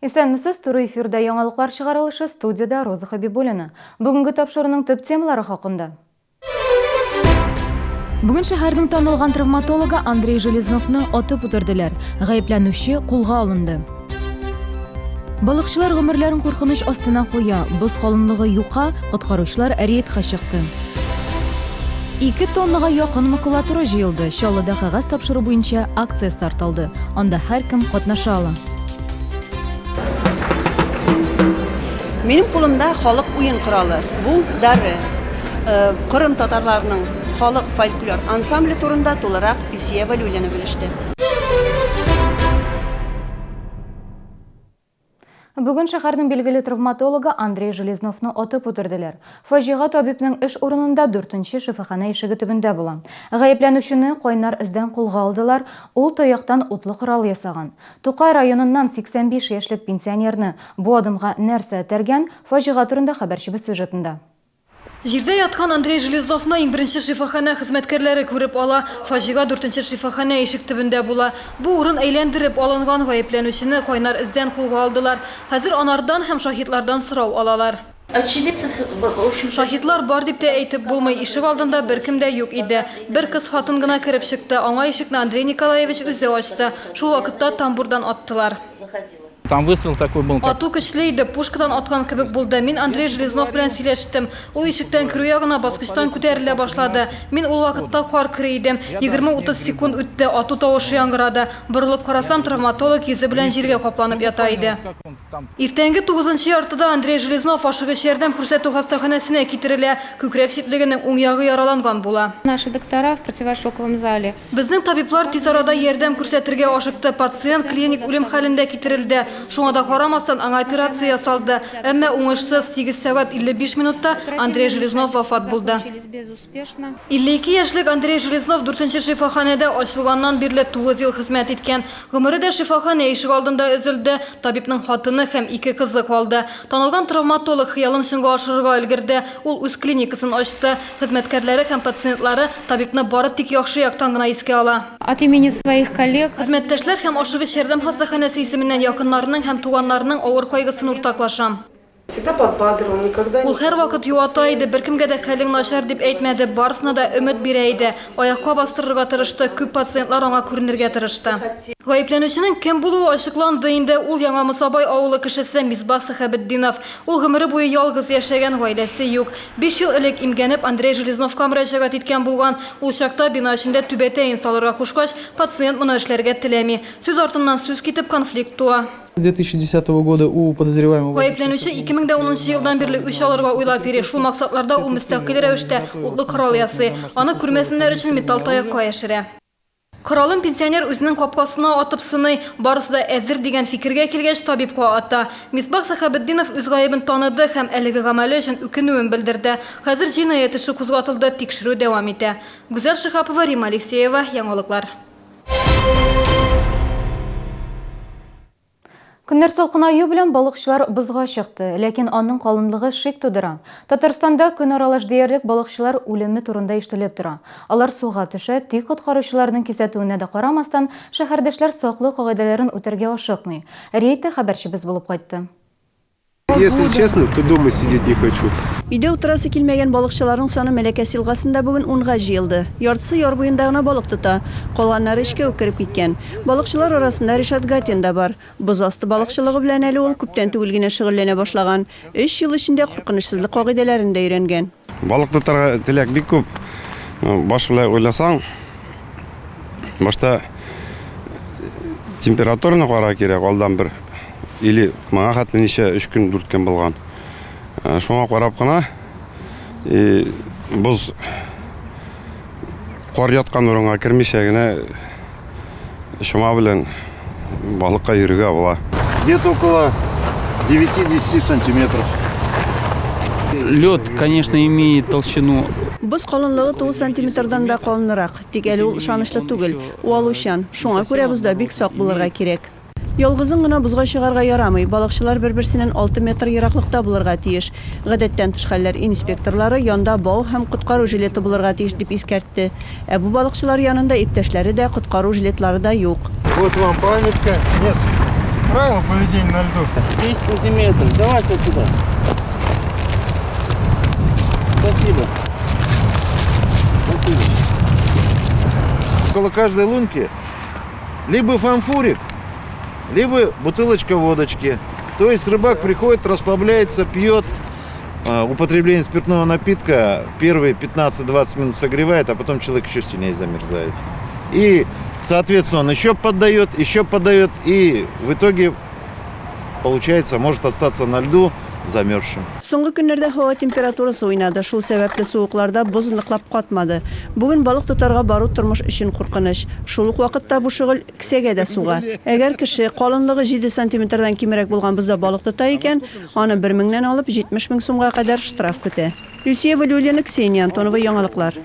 Исәнмесез, туры эфирда яңалыклар чыгарылышы, студиядә Роза Хабибуллина. Бүгенге тапшыруның төп темалары хакында. Бүген шәһәрнең танылган травматологы Андрей Железновны атып үтерделәр. Гаепләнүче кулга алынды. Балыкчылар гомерләрен куркыныч астына куя, боз калынлыгы юка, коткаручылар рейдка чыкты. Ике тоннага якын макулатура җыелды, Чаллыда кәгазь тапшыру буенча акция старт алды. Анда һәркем катнаша ала. Минем кулымда халык уен коралы. Бу дары. Кырым татарларының халык фольклор ансамбле турында тулырак Илсөя Вәлиуллина белеште. Бүген шәһәрнең билгеле травматологы Андрей Железновны атып үтерделәр. Фаҗига табибның эш урынында дүртенче шифаханә ишеге төбендә була. Гаепләнүчене кайнар эздән кулга алдылар, ул таяктан утлы корал ясаган. Тукай районыннан 85 яшьлек пенсионерны бу адымга нәрсә этәргән, фаҗига турында хәбәрчебез сюжетында. Җирдә яткан Андрей Железновны иң беренче шифаханә хезмәткәрләре күреп ала. Фаҗига дүртенче шифаханә ишек төбендә була. Бу урын әйләндереп алынган, гаепләнүчене кайнар эздән кулга алдылар. Хәзер анардан һәм шаһитлардан сорау алалар. Шаһитлар бар дип тә әйтеп булмый, ишек алдында беркем дә юк иде. Бер кыз хатын гына кереп чыкты, аңа ишекне Андрей Николаевич үзе ачты. Шул вакытта тамбурдан аттылар. Там выстрел такой был, как. Ату көчле иде, пушкадан аткан кебек булды. Мин Андрей Железнов белән сөйләштем. Ул ишектән керү ягына баскычтан күтәрелә башлады. Мин ул вакытта кар көри идем. 20-30 секунд үтте, ату тавышы яңгырады. Борылып карасам, травматолог йөзе белән җиргә капланып ята иде. Иртәнге тугызынчы яртыда Андрей Железнов ашыгыч ярдәм күрсәтү хастаханәсенә китерелә. Күкрәк читлегенең уң ягы яраланган була. Наши доктора в противошоковом зале. Безнең табиблар тиз арада ярдәм күрсәтергә ашыкты. Пациент клиник үлем хәлендә китерелде. Шуңа да карамастан, аңа операция ясалды. Әмма уңышсыз, 8 сәгать 55 минутта Андрей Железнов вафат булды. 52 яшьлек Андрей Железнов дүртенче шифаханәдә ачылганнан бирле 9 ел хезмәт иткән. Гомере дә шифаханә ишегалдында өзелде. Табибның хатыны һәм ике кызы калды. Танылган травматолог хыялын чынга ашырырга өлгерде. Ул үз клиникасын ачты. Хезмәткәрләре һәм пациентлары табибны бары тик яхшы яктан гына искә ала. От имени своих коллег. Хезмәттәшләр һәм ашыгыч ярдәм хастаханәсе исеменнән якыннарының һәм туганнарының авыр кайгысын уртаклашам. Всегда подбадривал, никогда Ул һәрвакыт юата иде, беркемгә дә хәлең начар дип әйтмәде, барысына да өмет бирә иде. Аякка бастырырга тырышты, күп пациентлар аңа күренергә тырышты. Гаепләнүченең кем булуы ачыкланды инде, ул Яңа Мосабай авылы кешесе Мисбах Сәхәбетдинов. Ул гомере буе ялгыз яшәгән, гаиләсе юк. Биш ел элек имгәнеп, Андрей Железновка мөрәҗәгать иткән булган. Ул чакта бина эчендә түбәтәен салырга кушкач, пациент моны эшләргә теләми. Сүз артыннан сүз китеп, конфликт туа. С 2010 года у подозреваемого. Гаепләнүче 2010 елдан бирле үч алырга уйлап йөри. Шул максатларда ул мөстәкыйль рәвештә утлы корал ясый. Аны күрмәсеннәр өчен металл таякка яшерә. Коралын пенсионер үзенең капкасына атып сыный. Барысы да әзер дигән фикергә килгәч, табибка ата. Мисбах Сәхәбетдинов үз гаебен таныды һәм әлеге гамәле өчен үкенүен белдерде. Хәзер җинаять эше кузгатылды, тикшерү дәвам итә. Гүзәл Шиһапова, Римма Алексеева, Яңалыклар. Көннәр салкынаю белән балыкчылар бозга чыкты, ләкин аның калынлыгы шик тудыра. Татарстанда көн аралаш диярлек балыкчылар үлеме турында ишетелеп тора. Алар суга төшә, тик коткаручыларның кисәтүенә дә карамастан, шәһәрдәшләр саклык кагыйдәләрен үтәргә ашыкмый. Рейдта хәбәрчебез булып кайтты. Если честно, то дома сидеть не хочу. Өйдә утырасы килмәгән балыкчыларның саны Мәләкәс елгасында бүген унга җыелды. Яртысы яр буенда гына балык тота. Калганнары эчкә үк кереп киткән. Балыкчылар арасында Ришат Гатин да бар. Боз асты балыкчылыгы белән әле ул күптән түгел генә шөгыльләнә башлаган. Өч ел эчендә куркынычсызлык кагыйдәләрен дә өйрәнгән. Балык тотарга теләк бик күп. Баш белән уйласаң, башта температураны карарга кирәк, алдан бер или моңа хәтле ничә, өч көн, дүрт көн булган. Шуңа карап кына и боз кар яткан урынга кермичә генә чума белән балыкка йөрергә була. Где-то около 9-10 сантиметров. Лед, конечно, имеет толщину. Боз калынлыгы 9 сантиметрдан да калынрак. Тик әле ул ышанычлы түгел, уалучан. Шуңа күрә бозда бик сак булырга кирәк. Ялгызың гына бозга чыгарга ярамый, балыкчылар бер-берсеннән алты метр ераклыкта булырга тиеш. Гадәттән тыш хәлләр инспекторлары янда бау һәм коткару жилеты булырга тиеш, дип искәртте. Ә бу балыкчылар янында иптәшләре дә, коткару жилетлары да юк. Вот вам памятка. Нет. Правила поведения на льду. 10 сантиметров. Давайте вот сюда. Спасибо. Спасибо. Около каждой лунки либо фанфурик, либо бутылочка водочки. То есть рыбак приходит, расслабляется, пьет. Употребление спиртного напитка первые 15-20 минут согревает, а потом человек еще сильнее замерзает. И, соответственно, он еще поддает, еще поддает, и в итоге, получается, может остаться на льду замерзшим. Соңгы көннәрдә һава температурасы уйнады, шул сәбәпле суыкларда боз ныклап катмады. Бүген балык тотарга бару тормыш өчен куркыныч. Шул ук вакытта бу шөгыль кесәгә дә суга. Әгәр кеше калынлыгы 7 сантиметрдан кимрәк булган бозда балык тота икән, аны 1 меңнән алып 70 мең сумга кадәр штраф көтә. Люсия Валиуллина, Ксения Антонова, яңалыклар.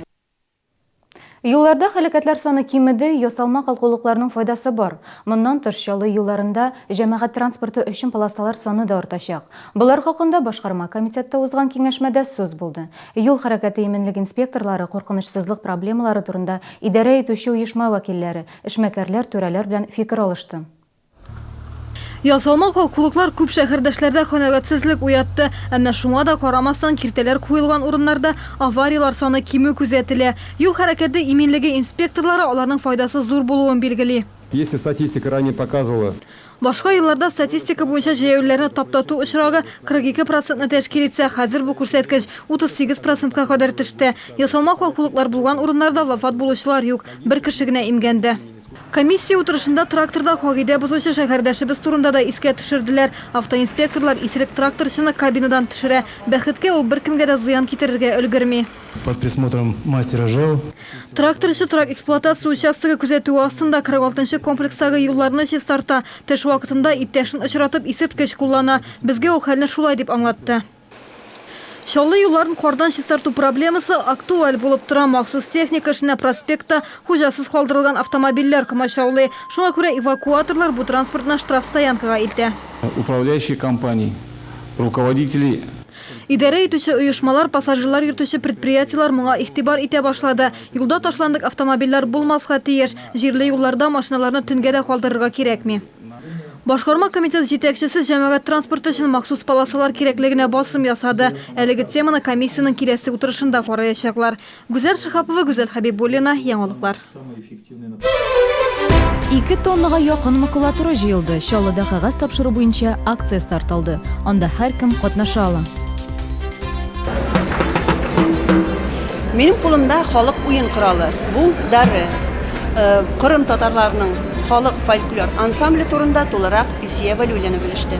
Юлларда һәлакәтләр саны кимеде, ясалма калкулыкларның файдасы бар. Моннан тыш, Чаллы юлларында җәмәгать транспорты өчен полосалар саны да артачак. Болар хакында башкарма комитетта узган киңәшмәдә сүз булды. Юл хәрәкәте иминлеге инспекторлары куркынычсызлык проблемалары турында идарә итүче оешма вәкилләре, эшмәкәрләр, түрәләр белән фикер алышты. Ясалма калкулыклар күп шәһәрдәшләрдә канәгатьсезлек уятты. Әмма шуңа да карамастан киртәләр куелган урыннарда аварияләр саны кимү күзәтелә. Юл хәрәкәте иминлеге инспекторлары аларның файдасы зур булуын билгели. Если статистика ранее показывала. Башка елларда статистика буенча җәяүлеләрне таптату очрагы 42 процентны тәшкил итсә, хәзер бу күрсәткеч 38 процентка кадәр төште. Ясалма калкулыклар булган урыннарда вафат булучылар юк, бер кеше генә имгәнде. Комиссия утырышында тракторда кагыйдә бозучы шәһәрдәшебез турында да искә төшерделәр. Автоинспекторлар исерек тракторчыны кабинадан төшерә. Бәхеткә, ул беркемгә дә зыян китерергә өлгерми. Под присмотром мастера ЖЭУ. Тракторчы торак эксплуатация участогы күзәтүе астында 46 нчы комплекстагы юлларны чистарта. Төш вакытында иптәшен очратып исерткеч куллана. Безгә ул хәлне шулай дип аңлатты. Чаллы юлларын кардан чистарту проблемасы актуаль булып тора. Махсус техника эшенә проспектта хуҗасыз калдырылган автомобильләр комачаулый. Шуңа күрә эвакуаторлар бу транспортны штрафстоянкага илтә. Управляющие компании, руководители. Идарә итүче оешмалар, пассажирлар йөртүче предприятиеләр моңа игътибар итә башлады. Юлда ташландык автомобильләр булмаска тиеш. Җирле юлларда машиналарны төнгә дә калдырырга кирәкми. Башкарма комитет җитәкчесе җәмәгать транспорты өчен махсус полосалар кирәклегенә басым ясады. Әлеге теманы комиссиянең киләсе утырышында караячаклар. Гүзәл Шиһапова, Гүзәл Хәбибуллина, Яңалыклар. Ике тоннага якын макулатура җыелды. Чаллыда кәгазь тапшыру буенча акция старт алды. Анда һәркем катнаша ала. Минем кулымда халык уен коралы. Бу дары. Э, Кырым татарларының халык фольклор ансамбле турында тулырак Илсөя Вәлиуллина белеште.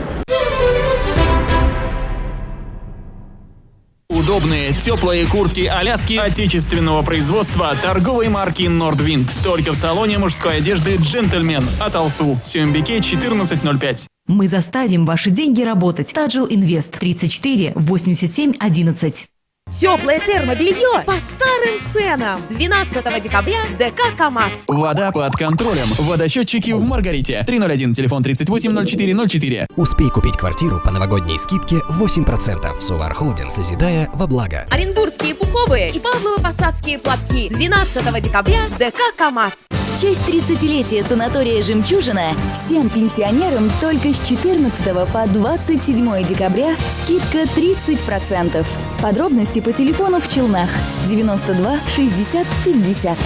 Удобные, теплые куртки Аляски отечественного производства торговой марки Nordwind. Только в салоне мужской одежды «Джентльмен» от Алсу. Сюмбике 14.05. Мы заставим ваши деньги работать. Таджил Инвест 34 87 11. Теплое термобелье по старым ценам. 12 декабря в ДК КАМАЗ. Вода под контролем. Водосчетчики в Маргарите. 301, телефон 380404. Успей купить квартиру по новогодней скидке 8%. Сувар Холдинг, созидая во благо. Оренбургские пуховые и Павлово-Посадские платки. 12 декабря в ДК КАМАЗ. В честь 30-летия санатория «Жемчужина» всем пенсионерам только с 14 по 27 декабря скидка 30%. Подробности по телефону в Челнах 92 60 50.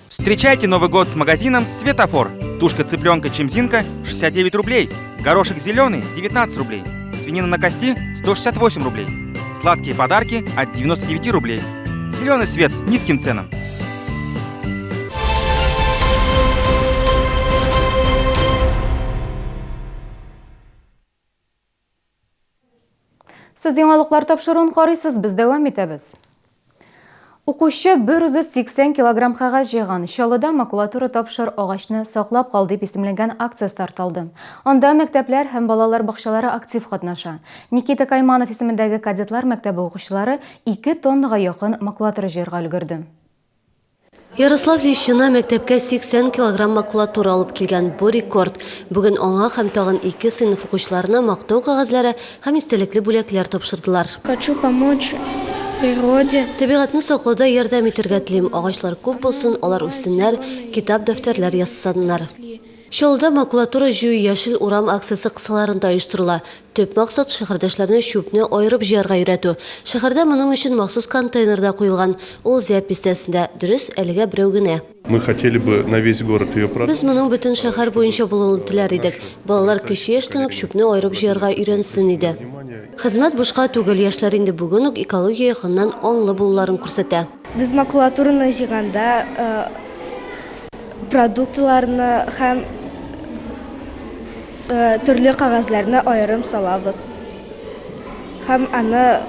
Встречайте Новый год с магазином «Светофор». Тушка цыпленка чемзинка 69 рублей, горошек зеленый 19 рублей, свинина на кости 168 рублей. Сладкие подарки от 99 рублей. Зеленый свет низким ценам. Сез яңалыклар тапшыруын карыйсыз, без дәвам итәбез. Укучы бер үзе 80 килограмм кәгазь җыйган. Чаллыда макулатура тапшыр агачны саклап кал дип исемләнгән акция старт алды. Анда мәктәпләр һәм балалар бакчалары актив катнаша. Никита Кайманов исемендәге кадетлар мәктәбе укучылары 2 тоннага якын макулатура җыярга өлгерде. Ярослав Лещина мәктәпкә 80 килограмм макулатура алып килгән. Бу рекорд. Бүген аңа һәм тагын ике сыйныф укучыларына мактау кәгазьләре һәм истәлекле бүләкләр тапшырдылар. Хочу помочь природе. Табигатьне саклауда ярдәм итәргә телим. Агачлар күп булсын, алар үссеннәр, китап-дәфтәрләр ясасыннар. Чаллыда макулатура җыю Яшел урам акциясе кысаларында оештырыла. Төп максат, шәһәрдәшләрне чүпне аерып җыярга өйрәтү. Шәһәрдә моның өчен махсус контейнер да куелган. Ул Зяб бистәсендә. Дөрес, әлегә берәү генә. Мы хотели бы на весь город ее Без моның бөтен шәһәр буенча булуын теләр идек. Балалар кече яшьтән үк чүпне аерып җыярга өйрәнсен иде. Хезмәт бушка түгел, яшьләр инде бүген үк экология ягыннан аңлы булуларын күрсәтә. Без макулатураны җыйганда продуктларны һәм төрле кәгазьләрне аерым салабыз һәм аны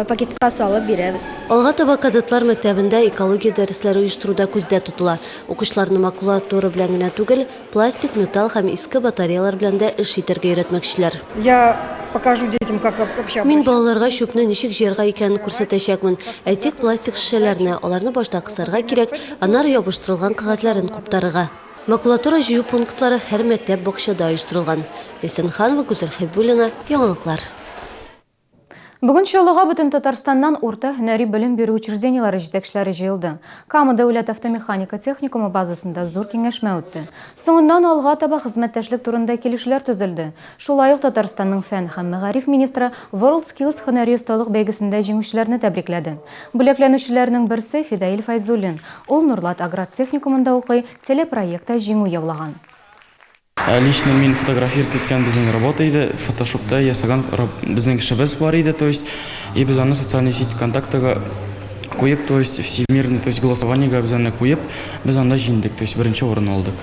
пакетка салып бирәбез. Алга таба кадетлар мәктәбендә экология дәресләре оештыру да күздә тотыла. Укучыларны макулатура белән генә түгел, Пластик, металл һәм иске батареялар белән дә эш итәргә өйрәтмәкчеләр. Я покажу детям, как вообще Мин балаларга чүпне ничек җыярга икәнен күрсәтәчәкмен. Әйтик, пластик шешәләрне, аларны башта кысарга кирәк, аннары ябыштырылган кәгазьләрен куптарырга. Макулатура җыю пунктлары һәр мәктәп-бакчада оештырылган. Ләйсән Ханова, Гүзәл Хәйбуллина, Яңалыклар. Бүген Чаллыга бөтен Татарстаннан урта һөнәри белем бирү учреждениеләре җитәкчеләре җыелды. Кама дәүләт автомеханика техникумы базасында зур киңәшмә үтте. Соңыннан алга таба хезмәттәшлек турында килешүләр төзелде. Шулай ук Татарстанның фән һәм мәгариф министры WorldSkills һөнәри осталык бәйгесендә җиңүчеләрне тәбрикләде. Бүләкләнүчеләрнең берсе, Фидаил Фәйзуллин. Ул Нурлат аграр техникумында укый, телепроектта җиңү яулаган. Ә лично мин фотографировать иткән безнең работа иде, фотошопта ясаган безнең эшебез бар иде, то есть, и без аны социальный сеть ВКонтактега куеп, то есть, всемирный, то есть, голосованиега без аны куеп, без анда җиңдек, то есть, беренче урын алдык.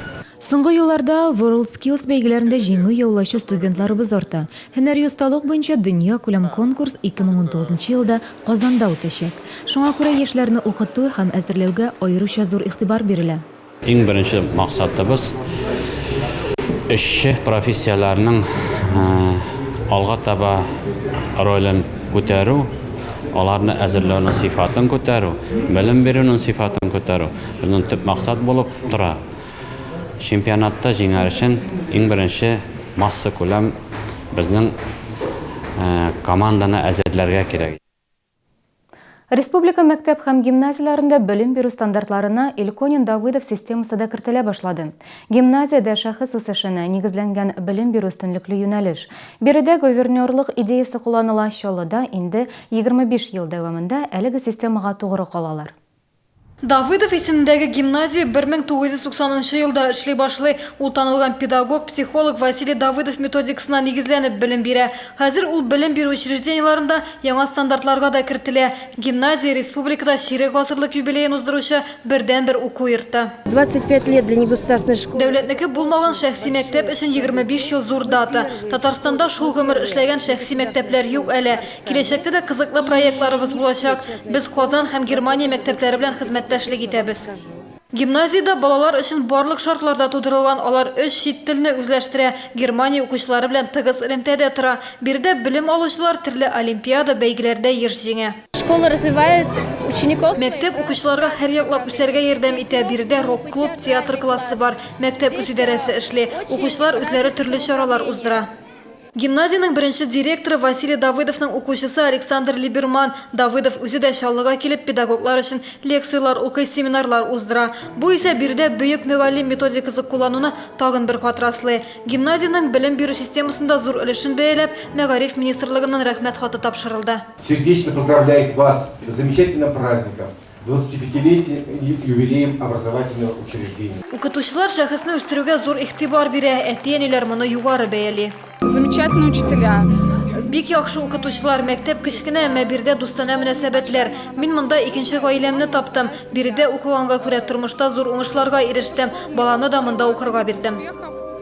Соңгы елларда WorldSkills бәйгеләрендә җиңү яулаучы студентларыбыз арта. Һөнәри осталык буенча дөньякүләм конкурс 2019 нчы елда Казанда үтәчәк. Шуңа күрә яшьләрне укыту һәм әзерләүгә аеруча зур игътибар бирелә. Иң беренче максатыбыз, эшче профессияләрнең алга таба ролен күтәрү, аларны әзерләүнең сыйфатын күтәрү, белем бирүнең сыйфатын күтәрү безнең төп максат булып тора. Чемпионатта җиңәр өчен иң беренче массакүләм безнең команданы әзерләргә кирәк. Республика мәктәп һәм гимназияләрендә белем бирү стандартларына Ильконин-Давыдов системасы да кертелә башлады. Гимназиядә шәхес үсешенә нигезләнгән белем бирү өстенлекле юнәлеш. Биредә говернерлык идеясе кулланыла, Чаллыда инде 25 ел дәвамында әлеге системага тугры калалар. Давыдов исемендәге гимназия 1990 нчы елда эшли башлый. Ул танылган педагог, психолог Василий Давыдов методикасына нигезләнеп белем бирә. Хәзер ул белем бирү учреждениеләрендә яңа стандартларга да кертелә. Гимназия, республикада чирек гасырлык юбилеен уздыручы бердәнбер уку йорты. 25 лет для негосударственной школы. Дәүләтнеке булмаган шәхси мәктәп өчен 25 ел зур дата. Татарстанда шул гомер эшләгән шәхси мәктәпләр юк әле. Киләчәктә дә кызыклы проектларыбыз булачак. Без Казан һәм Германия мәктәпләре белән хезмәттәшлек итәбез. Гимназиядә балалар өчен барлык шартлар да тудырылган, алар өч чит телне үзләштерә, Германия укучылары белән тыгыз элемтәдә тора. Биредә белем алучылар төрле олимпиада, бәйгеләрдә еш җиңә. Школа развивает учеников. Мәктәп укучыларга һәрьяклап үсәргә ярдәм итә. Биредә рок-клуб, театр классы бар. Мәктәп үзидарәсе эшли. Укучылар үзләре төрле чаралар уздыра. Гимназиянең беренче директоры Василий Давыдовның укучысы Александр Либерман. Давыдов үзе дә Чаллыга килеп, педагоглар өчен лекцияләр укый, семинарлар уздыра. Бу исә биредә бөек мөгаллим методикасы куллануны тагын бер кат раслый. Гимназиянең белем бирү системасында зур өлешен бәяләп, Мәгариф министрлыгыннан Рәхмәт хаты тапшырылды. Сердечно поздравляет вас с замечательным праздником! 25-летием юбилеем образовательного учреждения. Укытучылар шәхесне үстерүгә зур игътибар бирә, әти-әниләр моны югары бәяли. Замечательные учителя. Бик яхшы укытучылар, мәктәп кечкенә, әмма биредә дустанә мөнәсәбәтләр. Мин монда икенче гаиләмне таптым. Биредә укыганга күрә тормышта зур уңышларга ирештем. Баламны да монда укырга бирдем.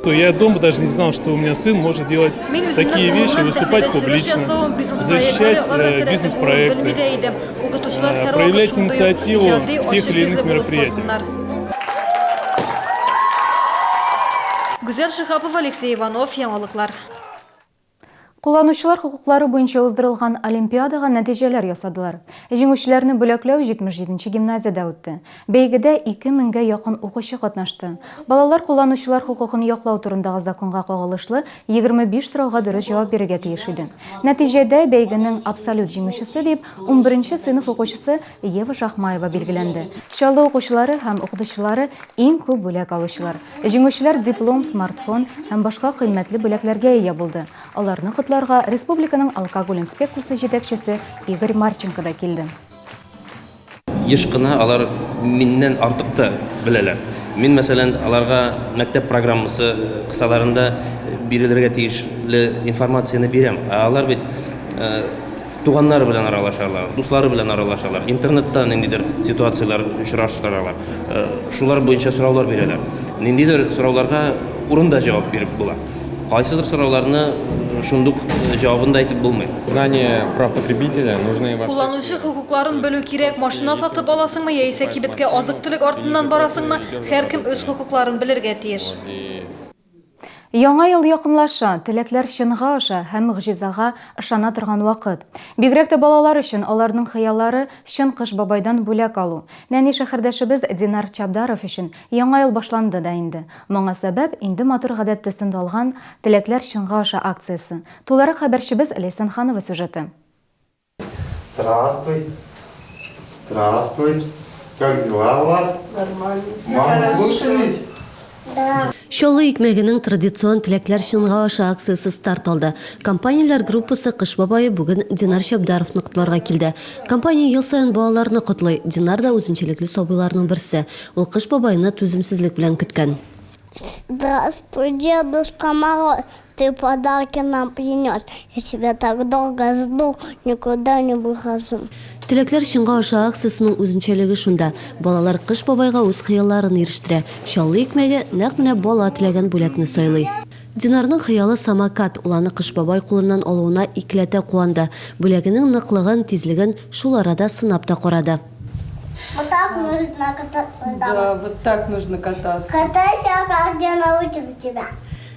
Я дома даже не знал, что у меня сын может делать Мин үземнең такие вещи, улымның выступать сәхнәдә чыгыш публично, ясавын, бизнес-проектлар защищать якларга э, сәләтле булуын бизнес-проекты, белми дә идем. Укытучылар э, һәрвакыт проявлять шундый ук инициативу иҗади, в тех ачык или иных йөзле булып мероприятиях. калсыннар. Гүзәл Шиһапова, Алексей Иванов, Яңалыклар. Кулланучылар хокуклары буенча уздырылган олимпиадага нәтиҗәләр ясадылар. Җиңүчеләрне бүләкләү 77 нче гимназиядә үтте. Бәйгедә 2 меңгә якын укучы катнашты. Балалар кулланучылар хокукын яклау турындагы законга кагылышлы 25 сорауга дөрес җавап бирергә тиеш иде. Нәтиҗәдә, бәйгенең абсолют җиңүчесе дип унберенче сыйныф укучысы Ева Шахмаева билгеләнде. Чаллы укучылары һәм укытучылары иң күп бүләк алучылар. Җиңүчеләр диплом, смартфон һәм башка кыйммәтле бүләкләргә ия булды. Аларны котларга республиканың алкоголь инспекциясе җитәкчесе Игорь Марченко да килде. Еш кына алар миннән артык та беләләр. Мин, мәсәлән, аларга мәктәп программасы кысаларында бирелергә тиешле информацияне бирәм. Ә алар бит туганнары белән аралашалар, дуслары белән аралашалар, интернетта ниндидер ситуацияләр очраштыралар. Шулар буенча сораулар бирәләр. Ниндидер сорауларга урында җавап биреп була. Кайсыдыр сорауларны шундук җавабын да әйтеп булмый. Знание прав потребителя нужны во всех. Кулланучы хокукларын белү кирәк, машина сатып аласыңмы яисә кибеткә азык-төлек артыннан барасыңмы, һәркем үз хокукларын белергә тиеш. Яңа ел якынлаша, теләкләр чынга аша һәм могҗизага ышана торган вакыт. Бигрәк тә балалар өчен аларның хыяллары чын Кыш бабайдан бүләк алу. Нәни шәһәрдәшебез Динар Чабдаров өчен Яңа ел башланды да инде. Моңа сәбәп, инде матур гадәт төсен алган Теләкләр чынга аша акциясе. Тулырак хәбәрчебез Ләйсән Ханова сюжеты. Здравствуй. Здравствуй. Как дела у вас? Нормально. Маму слушались? Да. Чаллы икмәгенең традицион Теләкләр чынга аша акциясе старт алды. Компанияләр группасы Кыш бабае бүген Динар Чабдаровны котларга килде. Компания ел саен балаларны котлый. Динар да үзенчәлекле сабыйларның берсе. Ул Кыш бабайны түземсезлек белән көткән. Здравствуй, Дедушка Мороз, ты подарки нам принес. Я тебя так долго жду, никуда не выхожу. Теләкләр чынга аша акциясенең үзенчәлеге шунда, балалар Кыш бабайга үз хыялларын ирештерә. Чаллы икмәге нәкъ менә бала теләгән бүләкне сайлый. Динарның хыялы самокат, ул аны Кыш бабай кулыннан алуына икеләтә куанды. Бүләгенең ныклыгын, тизлеген шул арада сынап та карады. Вот так нужно кататься, да. Да, вот так нужно кататься. Катайся, как я научу тебя.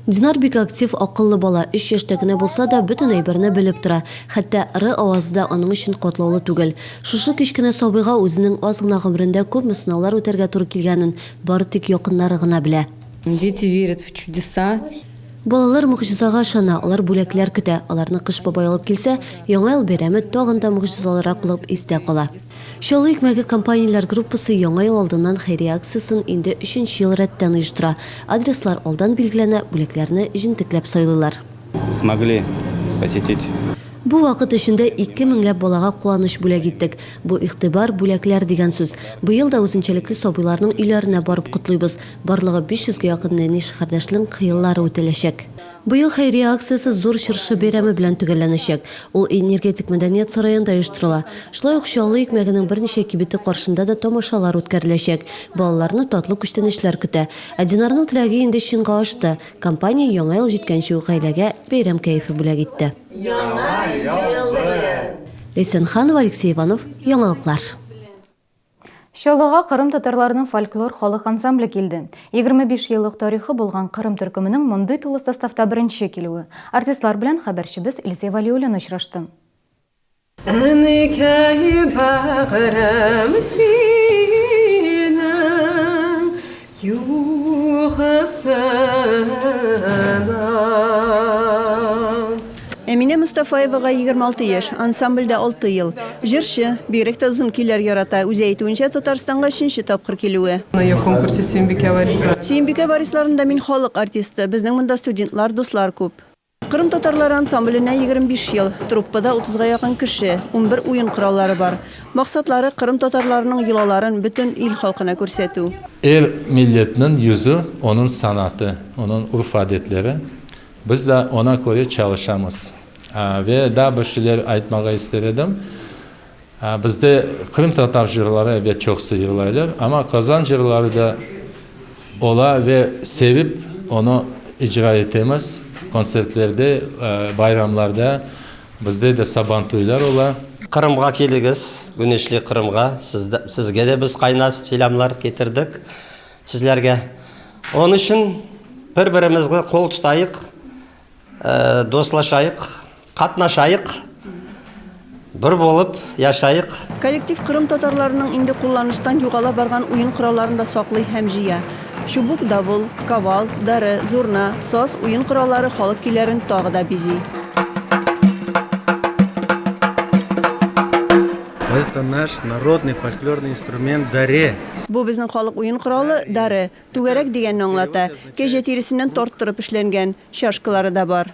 Динар бик актив, акыллы бала. Өч яшьтә генә булса да, бөтен әйберне белеп тора. Хәтта р авазы да аның өчен катлаулы түгел. Шушы кечкенә сабыйга үзенең аз гына гомерендә күпме сынаулар үтәргә туры килгәнен бары тик якыннары гына белә. Дети верят в чудеса. Балалар могҗизага ышана, алар бүләкләр көтә. Аларны Кыш бабай алып килсә, Яңа ел бәйрәме тагын да могҗизалырак булып истә кала. Чаллы икмәге компанияләр группасы Яңа ел алдыннан хәйрия акциясен инде өченче ел рәттән оештыра. Адреслар алдан билгеләнә, бүләкләрне җентекләп сайлыйлар. Смогли посетить. Бу вакыт эчендә ике меңләп балага куаныч бүләк иттек. Бу игътибар, бүләкләр дигән сүз. Быел да үзенчәлекле сабыйларның өйләренә барып котлыйбыз. Барлыгы 500 гә якын нәни шәһәрдәшнең хыяллары үтәләчәк. Быел хәйрия акциясе зур чыршы бәйрәме белән төгәлләнәчәк. Ул Энергетик мәдәният сараенда оештырыла. Шулай ук Чаллы икмәгенең берничә кибете каршында да тамашалар үткәреләчәк. Балаларны татлы күчтәнәчләр көтә. Ә Динарның теләге инде чынга ашты. Компания Яңа ел җиткәнче үк гаиләгә бәйрәм кәефе бүләк итте. Яңа ел белән! Ләйсән Ханова, Алексей Иванов, Яңалыклар. Чаллыга Кырым татарларының фольклор халык ансамбле килде. 25 еллык тарихы булган Кырым төркеменең мондый тулы составта беренче килүе. Артистлар белән хәбәрчебез Илсөя Вәлиуллина очрашты. Әнкәй бәгърем синең юхасына. Әминә Мостафаевага 26 яшь, ансамбльдә алты ел. Җырчы, бигрәк тә озын көйләр ярата. Үзе әйтүенчә, Татарстанга өченче тапкыр килүе. На ее конкурсе Сөембикә варислары. Сөембикә варисларында мин халык артисты. Безнең монда студентлар, дуслар күп. Кырым татарлары ансамбленә 25 ел. Труппада утызга якын кеше, 11 уен кораллары бар. Максатлары, кырым татарларының йолаларын бөтен ил халкына күрсәтү. Er milletniñ yüzü, onıñ sanatı, onıñ urf-adetleri. Biz da oña köre çalışamız. Ve daa bir şeyler aytmağa ister edim. Bizde qırımtatar cırları ebet çoqsı yırlaylar, amma qazan cırları da ola ve sevip onı icra etemiz. Kontsertlerde, bayramlarda bizde de sabantuylar ola. Qırımğa keliñiz, güneşli Qırımğa, sizge de biz qaynar selâmlar ketirdik sizlerge. Onıñ içün bir-birimizge qol tutayıq, dostlaşayıq. Катнашайык, бер булып яшайык. Коллектив кырым татарларының инде кулланыштан югала барган уен коралларын да саклый һәм җыя. Чубук давыл, кавал, дары, зурна, саз уен кораллары халык көйләрен тагы да бизи. Это наш народный фольклорный инструмент даре. Бу безнең халык уен коралы, даре. Түгәрәк дигәнне аңлата. Кәҗә тиресеннән тарттырып эшләнгән. Чашкалары да бар.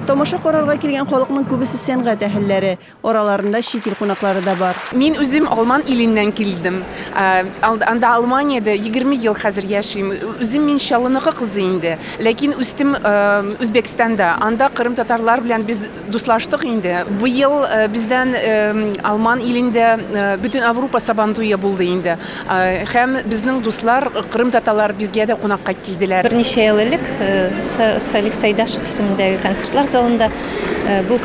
Тамаша карарга килгән халыкның күбесе сәнгать әһелләре, араларында чит ил кунаклары да бар. Мин үзем Алман иленнән килдем. Анда Алманиядә 20 ел хәзер яшим. Үзем мин Чаллыныкы кызы инде. Ләкин үстем Үзбәкстанда. Анда кырым татарлар белән без дуслаштык инде. Быел бездән Алман илендә бөтен Аврупа Сабантуе булды инде. Һәм безнең дуслар, кырым татарлар безгә дә кунакка килделәр. Берничә ел элек Салих Сайдашев исемендәге концертлар залында бу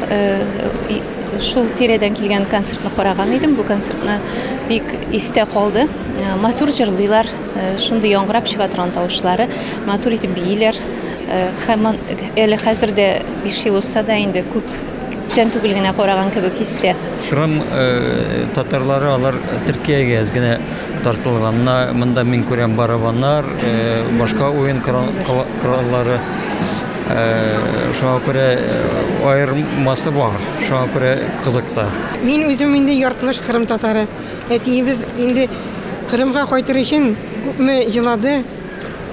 шул тирәдән килгән концертны караган идем. Бу концертны бик истә калды. Матур җырлыйлар, шундый яңгырап чыга торган тавышлары, матур итеп бииләр. Һәм әле хәзер дә 5 ел узса да инде күп күптән түгел генә караган кебек хистә. Кырым татарлары алар Төркиягә әз генә тартылган. Менә монда мин күрәм барабаннар, башка уен кораллары. Шуңа күрә аермасы бар. Шуңа күрә кызык та. Мин үзем инде яртылаш кырым татары. Әтиебез инде Кырымга кайтыр өчен күпме елады.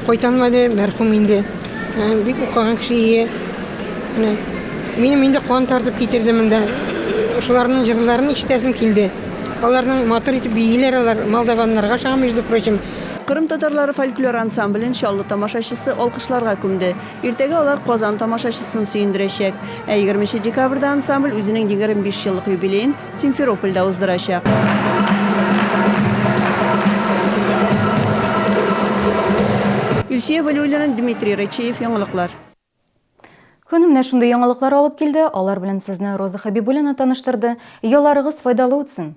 Кайталмады, мәрхүм инде. Бик укыган кеше ие. Менә минем инде кан тартып китерде монда. Шуларның җырларын ишетәсем килде. Аларның матур итеп бииләр алар, молдаваннарга ошаган, между прочим. Кырым татарлары фольклор ансамблен Чаллы тамашачысы алкышларга күмде. Иртәгә алар Казан тамашачысын сөендерәчәк. Ә егерменче декабрьдә ансамбль үзенең 25 еллык юбилеен Симферопольдә уздырачак. Илсөя Вәлиуллина, Дмитрий Рычеев, Яңалыклар. Көн менә шундый яңалыклар алып килде. Алар белән сезне Роза Хәбибуллина таныштырды. Ялларыгыз файдалы үтсен!